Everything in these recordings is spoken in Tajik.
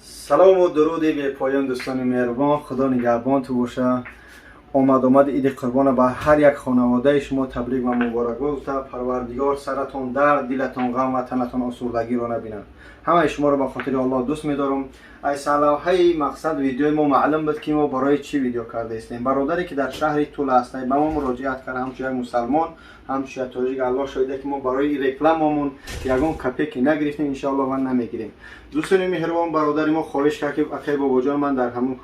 Салом ва дуруди бепоён, дӯстони меҳрубон. Худо нигаҳбон ту боша. Омад омади Иди Қурбона ба ҳар як хонаводаи шумо табрик ва муборакбод гуфта, Парвардигор саратон дард, дилатон ғам ва танатон осурдагиро набинад. Ҳамаи шуморо ба хотири Аллоҳ дӯст медорам. Ай сарлавҳаи мақсад видеои мо маълум буд, ки мо барои чӣ видео карда истем. Бародаре ки дар шаҳри Тула аст, ба мо муроҷиат кард, ҳамчун як мусалмон, ҳамчун як тоҷик. Аллоҳ шоҳида, ки мо барои рекламамон ягон копейка нагирифтем, иншоаллоҳ ва намегирем. Дӯстони меҳрубон, бародари мо хоҳиш кард, ки акай Бобоҷон, ман дар ҳамун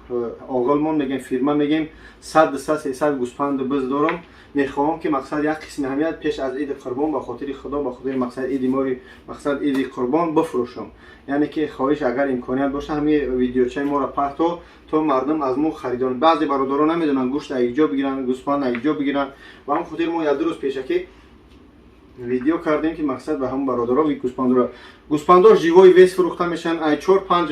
оғилмон мегем, фирма мегем, 100, 200, 300 гӯспанду биз дорам. Мехоҳам, ки мақсад як қисми ҳамият пеш аз Иди Қурбон, ба хотири Худо, ба хотири мақсад иди мои, мақсад Иди Қурбон бифурӯшам. Яъне ки хоҳиш, агар имконият боша, ҳамин видеочаи моро парто, то мардум аз мо харидон. Баъзе бародарон намедонанд гӯшт аз ҷо бигиранд, гӯспанд аз ҷо бигиранд. Ба ҳамин хотир мо як ду рӯз пешакӣ видео кардем, ки мақсад ба ҳамон бародаро гӯспандро, гӯспандо живой вес фурӯхта мешаванд. Ай чор панҷ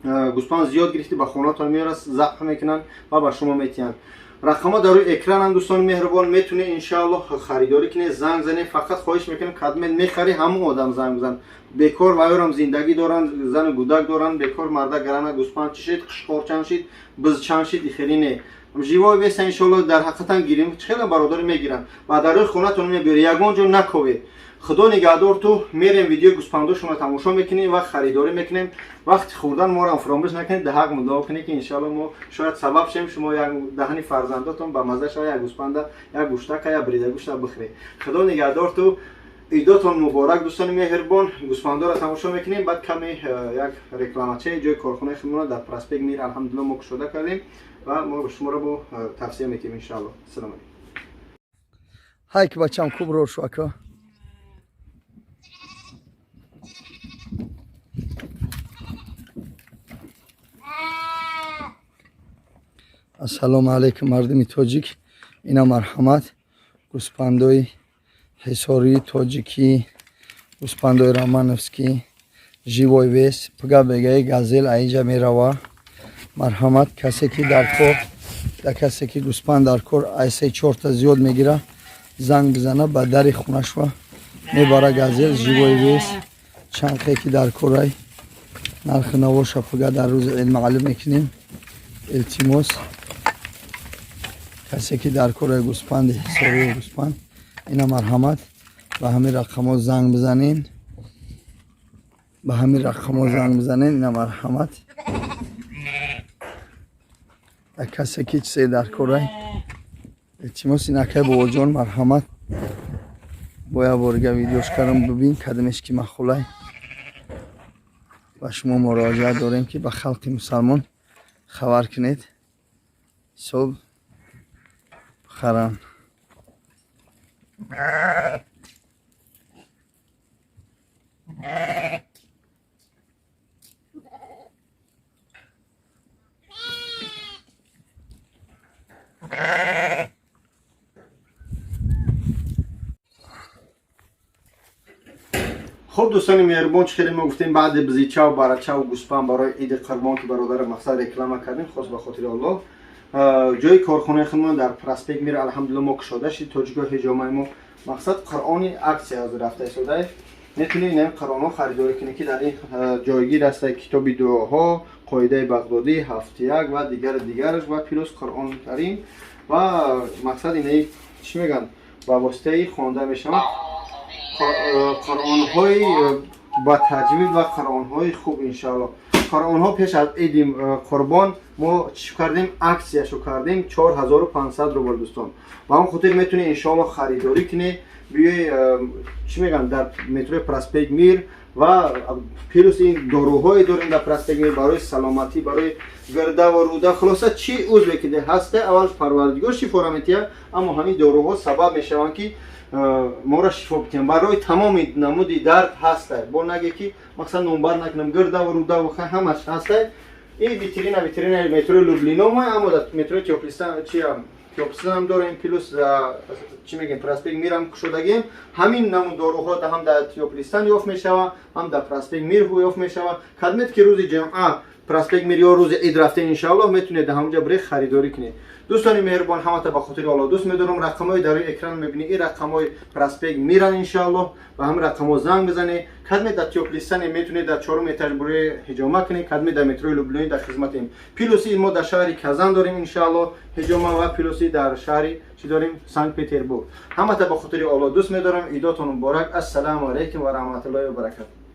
гӯспанд зиёд гирифти, ба хонатон меорад, забҳ мекунанд ва ба шумо метиҳанд. Рақамҳо дар рӯи экрананд, дӯстони меҳрубон, метунед иншааллоҳ харидорӣ кунед, занг занед. Фақат хоҳиш мекунем, кадмет мехарӣ, ҳамон одам занг бизан. Бекор ваёрам зиндагӣ доранд, зану гудак доранд, бекор марда гарана гӯспанд чӣ шид, қишқор чанд шид, биз чанд шид, ихелӣ не. Живой веса иншоаллоҳ дар ҳақиқатан гирем, хеле бародари мегиранд ва дар рӯи хонатон мебиёред, ягон ҷо наковед. Худо нигаҳдор ту. Мерем, видеои гӯспандошонро тамошо мекунем ва харидорӣ мекунем. Вақти хӯрдан моро фаромӯш накунед, даҳақ муддао кунед, ки иншоалло мо шояд сабаб шем, шумо як даҳани фарзандотон ба мазза шава, як гӯспанда, як гӯштака, як брида гӯшта бихӯред. Худо нигаҳдор ту, идотон муборак, дӯстони меҳрубон. Гӯспандоро тамошо мекунем, баъд каме як рекламачаи ҷои корхонаи худмонро дар проспект Мир, алҳамдулилла, мо кушода кардем ва мо шуморо бо тавсия метиҳем, иншоалло. Салом алейкум. Ҳай ки бачам куб рошу, ака. Ассалому алайкум, мардуми тоҷик. Ина марҳамат, гӯспандои ҳисории тоҷикӣ, гӯспандои романовский, живой вес, пуга бегаи газел аинҷа мерава. Марҳамат, касе ки дар кор, да касе ки гӯспанд дар кор, ай се чорта зиёд мегира, занг бизана, ба дари хонашва мебара газел. Живой вес, чанқе ки дар корай, нархи навоша пуга дар рӯзи ид маълум мекунем. Илтимос, касе ки дар кораи гӯспанди ҳисории гӯспанд, ина марҳамат, ба ҳамин рақамҳо занг бизанен, ба ҳамин рақамҳо занг бизанен. Ина марҳамат, касе ки чизе дар корай, илтимос. Ин акай Бобоҷон, марҳамат, бо як борига видеош кардам, бибин, кадамеш ки махулай. Ба шумо муроҷиат дорем, ки ба халқи мусалмон хабар кунед, ҳисоб бихаранд. Хуб, дӯстони меҳрубон, чӣ хеле мо гуфтем, баъди бизичав, барачав, гӯспанд барои Иди Қурбон, ки бародари мақсад реклама кардем, хос ба хотири Аллоҳ, ҷои корхонаи худмон дар проспект Мир, алҳамдулилла, мо кушода шид. Тоҷикои ҳиҷомаи мо, мақсад Қуръони аксия ҳозир рафта истода. Метунед ин Қуръонҳо харидорӣ кунед, ки дар ин ҷойгир аста: китоби дуоҳо, қоидаи бағдодӣ, ҳафтияк ва дигари дигараш ва плюс Қуръони Карим. Ва мақсад инаи чӣ мегӯянд, ба воситаи хонда мешаванд, қуръонҳои ба таҷвид ва қуръонҳои хуб, иншоалло. Қуръонҳо пеш аз Иди Қурбон мо чӣ кардем? Аксияшо кардем, 4500 рубл, дӯстон. Ба он хотир метунед иншоалло харидорӣ кунед, биёи, чӣ мегӯянд, дар метрои проспект Мир. Ва плюс ин доруҳое дорем дар проспект Мир барои саломатӣ, барои гирда ва рӯда, хулоса чӣ узве ки ҳасте, аввал Парвардигор шифора метиҳад, аммо ҳамин доруҳо сабаб мешаванд, ки моро шифо битиҳанд. Барои тамоми намуди дард ҳастай, бо наге ки мақсад номбар накунам, гирдаву рӯдаву ҳамаш ҳастай. Ин витрина, витринаи метрои Люблинома, аммо дар метрои Тёплый Стан, чи Тёплый Стан ам дорем, плюс чӣ мегем, проспект Мирам кушодагем. Ҳамин намуд доруҳо ҳам дар Тёплый Стан ёфт мешава, ҳам дар проспект Мир ёфт мешава. Кадмет ки рӯзи ҷамъа. Проспект Мир ё рӯзи ид рафтен, иншааллоҳ, метунед дар ҳамонҷа бире, харидорӣ кунед. Дӯстони меҳрубон, ҳамата ба хотири Аллоҳ дӯст медорам. Рақамҳои дар рӯи экран мебинӣ, ин рақамҳои Проспект Миран. Иншааллоҳ, ба ҳамин рақамҳо занг бизанед. Кадме дар Тёплый Сани, метунед дар чорум этаж буре, ҳиҷома кунед. Кадме дар метрои Люблино, дар хизматем. Плюси мо дар шаҳри Казан дорем, иншааллоҳ, ҳиҷома ва плюси дар шаҳри чӣ дорем, Санкт Петербург. Ҳамата ба хотири Аллоҳ дӯст медорам. Идотон муборак. Ассалому алайкум ва раҳматуллоҳи ва баракатуҳ.